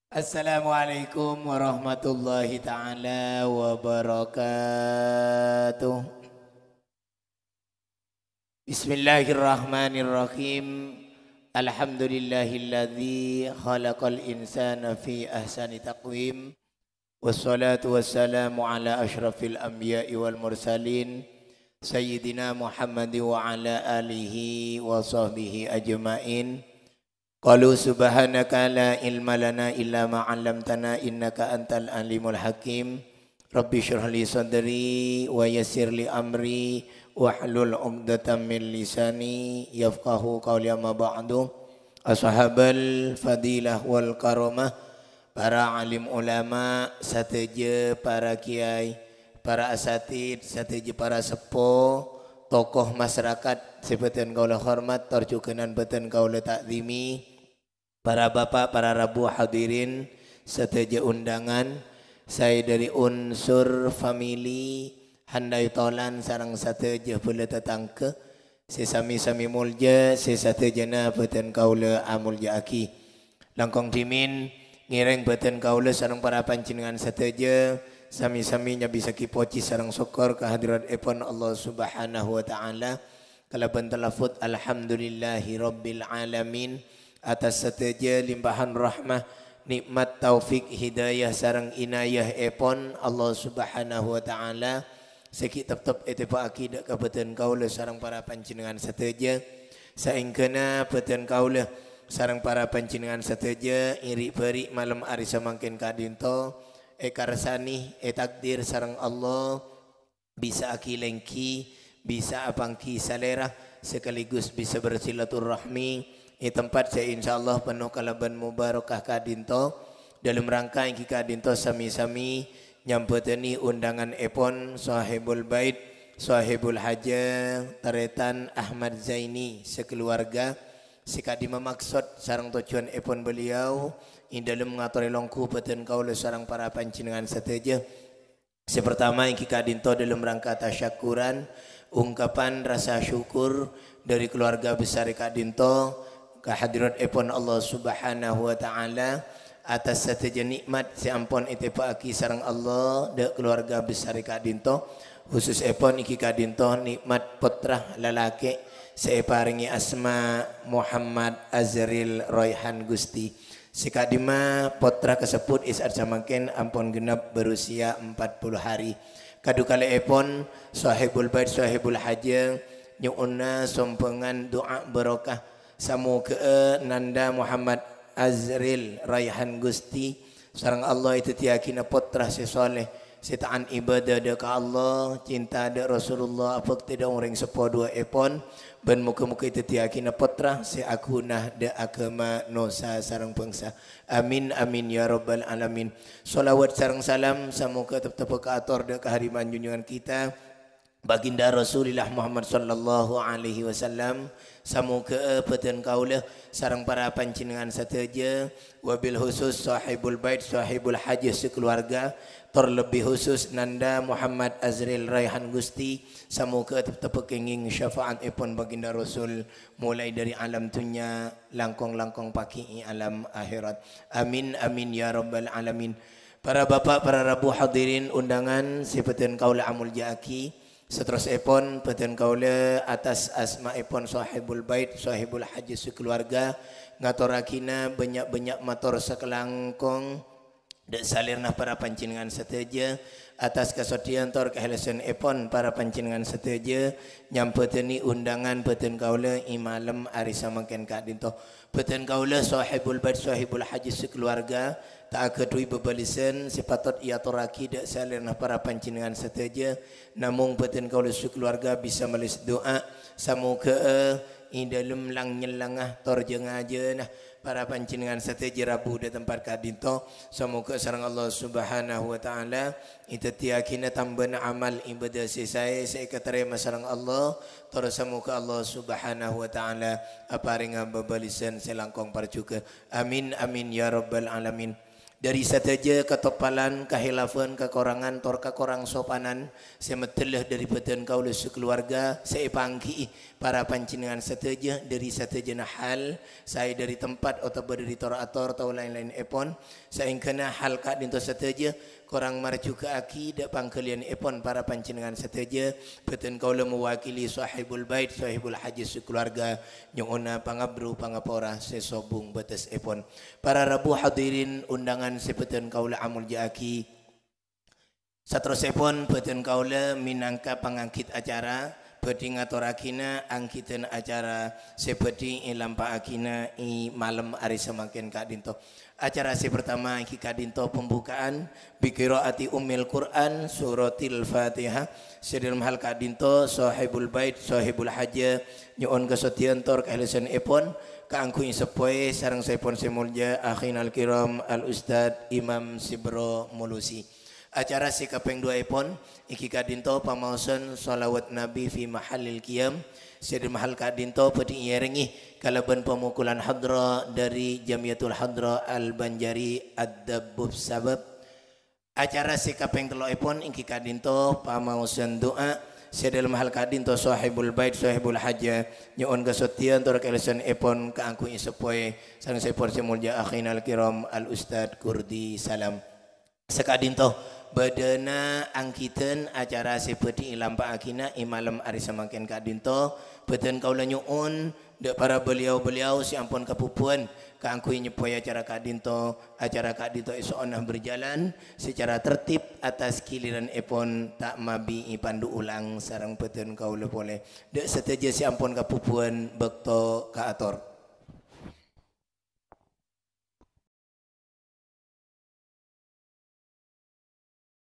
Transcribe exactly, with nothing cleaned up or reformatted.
Assalamualaikum warahmatullahi ta'ala wabarakatuh. Bismillahirrahmanirrahim. Alhamdulillahilladzi khalaqal insana fi ahsani taqwim. Wassalatu wassalamu ala asyrafil anbiya'i wal mursalin, Sayyidina Muhammad wa ala alihi wa sahbihi ajma'in. Qalu subhanaka la ilma lana illa ma 'allamtana innaka antal alimul hakim. Rabbi shrah li sadri wa yassir li amri wahlul 'uqdatam min lisani yafqahu qawli, amma ba'du. Ashabal fadilah wal karamah, para alim ulama sadhâjâ, para kiai, para asatid sadhâjâ, para seppo, tokoh masyarakat sè bhâdhân kaulâ hormat, tor jhughân bhâdhân kaulâ ta'dhimi, para bapa', para rabu hadirin, sadhâjâ undangan, saè dhâri unsur famili, handai tolan sareng sadhâjâ bhâlâ tatangghâ, sè sami-sami molja, sè sadhâjâna bhâdhân kaulâ amolja'aghi. Langkong dhimèn, ngèrèng bhâdhân kaulâ sareng para panjhennengngan sadhâjâ, sami-sami nyabisaghi pojhi sareng sokkor ka hadiratèpon Allah Subhanahu wa Ta'ala, kalabân talafut, "Alhamdulillahirabbil alamin," atas sadhâjâ limpahan rahmah, nikmat, taufik, hidayah, sareng inayahèpon Allah Subhanahu wa Ta'ala, sè ghi' teptep ètèbâ'âghi dâ' ka bhâdhân kaulâ sareng para panjhennengngan sadhâjâ, saèngghâna bhâdhân kaulâ sareng para panjhennengngan sadhâjâ ri'-bâri' malem arè samangkèn ka'dinto èkarsanè, ètakdir sareng Allah, bisa aghi-lèngghi, bisa apangghi salèra, sekaligus bisa bersilaturahmi è tempat sè insyaallah penno kalabân mubarakah ka'dinto. Dâlem rangka èngghi ka'dinto sami-sami nyambhâdhâni undanganèpon Sohibul Bait, Sohibul Haja, Tarètan Ahmad Zaini sakaluarga, sè ka'dimma maksod sareng tojjhuwânèpon beliau è dâlem ngatorè longghu bhâdhân kaulâ sareng para panjhennengngan sadhâjâ. Sè partama èngghi ka'dinto dâlem rangka tasyakkuran, ungkapan rasa syukur dhâri keluarga besar ka'dinto ka hadiratèpon Allah Subhanahu wa Ta'ala atas sadhâjâ nikmat sè ampon ètèbâ'âghi sareng Allah dâ' keluarga besar ka'dinto, khususèpon èngghi ka'dinto nikmat pottra lalakè' sè èparèngè asma Muhammad Azril Raihan Gusti. Sè ka'dimma pottra kasebbhut è sa'at samangkèn ampon genep berusia empat puluh hari. Kadhukalèèpon, Sohibul Bait, Sohibul Haja, nyo'ona sombhângan du'a barokah. Samoghâ'â Nanda Muhammad Azril Raihan Gusti sareng Allah èdhâddhiyâghina pottra sè soleh, sè ta'an ibadah dâ' ka Allah, cinta dâ' Rasulullah, abhâktè dâ' orèng seppo duwâ'èpon, bân moghâ-moghâ èdhâddhiyâghina pottra sè aghuna dâ' aghâma, nosa, sareng bhângsa. Amin, amin, ya rabbal alamin. Sholawat sareng salam samoghâ teptebbhâ kaator dâ' kahariman junjungan kita, Baginda Rasulillah Muhammad sallallahu alaihi wasallam. Samoghâ'â bhâdhân kaulâ sareng para panjhennengngan sadhâjâ, wabil khusus Sohibul Bait, Sohibul Hajah sakaluarga, tor lebbi khusus Nanda Muhammad Azril Raihan Gusti, samoghâ teptebbhâ kèngèng syafaatèpon Baginda Rasul, molaè dhâri alam dhunnya, langkong-langkong paghi' è alam akhèrat. Amin, amin, ya rabbal alamin. Para bapa', para rabu hadirin undangan sè bhâdhân kaulâ amolja'aghi, saterrossèpon bhâdhân kaulâ atas asmaèpon Sohibul Bait, Sohibul Hajah sakaluarga, ngatorraghina bânnya'-bânnya' mator sakalangkong dâ' salèrana para panjhennengngan sadhâjâ, atas kasoddhiyân tor kaèlèsanèpon para panjhennengngan sadhâjâ, nyambhâdhâni undangan bhâdhân kaulâ è malem arè samangkèn ka'dinto. Bhâdhân kaulâ Sohibul Bait, Sohibul Hajah sakaluarga, ta' aghâdhuwi bâbâlisan sè patot èatorraghi dâ' salèrana para panjhennengngan sadhâjâ, namong bhâdhân kaulâ sakaluarga bisa males du'a, samoghâ'â è dâlem lang-nyellangnga tor jâ-ngajâna para panjhennengngan sadhâjâ rabu dâ' tempat ka'dinto. Samoghâ sareng Allah Subhanahu wa Ta'ala èdhâddhiyâghina tambâna amal ibadah sè saè sè èkatarèma sareng Allah, tor samoghâ Allah Subhanahu wa Ta'ala aparènga bâbâlisan sè langkong parjhughâ. Amin, amin, ya rabbal alamin. Dhâri sadhâjâ katoppalan, kahilafan, kakorangan, tor kakorang sopanan sè maddhâllâ dhâri bhâdhân kaulâ sakalowarga sè èpangghi'i para panjhennengngan sadhâjâ dhâri sadhâjâna hal, saè dhâri tempat otabâ dhâri tor-ator tao laèn-laènèpon, saèngghâna hal ka'dinto sadhâjâ korang marjhughâ'aghi dhâ' pangghâliyânèpon para panjhennengngan sadhâjâ. Bhâdhân kaulâ mewakili Sohibul Bait, Sohibul Hajat sakalowarga, nyo'ona pangabru pangapora sè sobung bâtessèpon. Para rabu hadirin undangan sè bhâdhân kaulâ amoljâ'aghi. Saterrossèpon bhâdhân kaulâ mènangka panganggit acara, bhâdhi ngatorraghina angghidhân acara sè bhâdhi èlampa'aghina è malem arè samangkèn ka'dinto. Acara sè partama èngghi ka'dinto pembukaan bi qiraati Ummil Qur'an, Suratil Fatihah. Sè dhâlem hal ka'dinto, Sohibul Bait, Sohibul Hajah, nyo'on kasoddhiyân tor kaèlessanèpon kaangghuy èseppoè sareng saèpon sè molja, Akhinal Kiram, Al Ustadz Imam Sibro Mulusi. Acara sè kapèng duwâ'èpon, èngghi ka'dinto pamaosan shalawat Nabi fi mahallil qiyam. Sè dhâlem hal ka'dinto bhâdhi èèrèngè kalabân pamokolan hadrah dhâri Jamiyatul Hadrah Al Banjari Ad-Dabbub Sabab. Acara sè kapèng tello'èpon èngghi ka'dinto pamaosan du'a. Sè dhâlem hal ka'dinto Sohibul Bait, Sohibul Hajah, nyo'on kasoddhiyân tor kaèlessanèpon kaangghuy èseppoè sareng saèpon sè molja Akhinal Kiram Al Ustadz Kurdi Salam. Saka'dinto, bâdâna angghidhân acara sè bhâdhi èlampa'aghina è malem arè samangkèn ka'dinto, bhâdhân kaulâ nyo'on dhâ' para beliau-beliau sè ampon kabubuwân kaangghuy nyeppoè acara ka'dinto. Acara ka'dinto èso'ona berjalan secara tertib atas giliranèpon, ta' mabi èpandu ulang sareng bhâdhân kaulâ polè. Dhâ' sadhâjâ sè ampon kabubuwân bâkto kaator.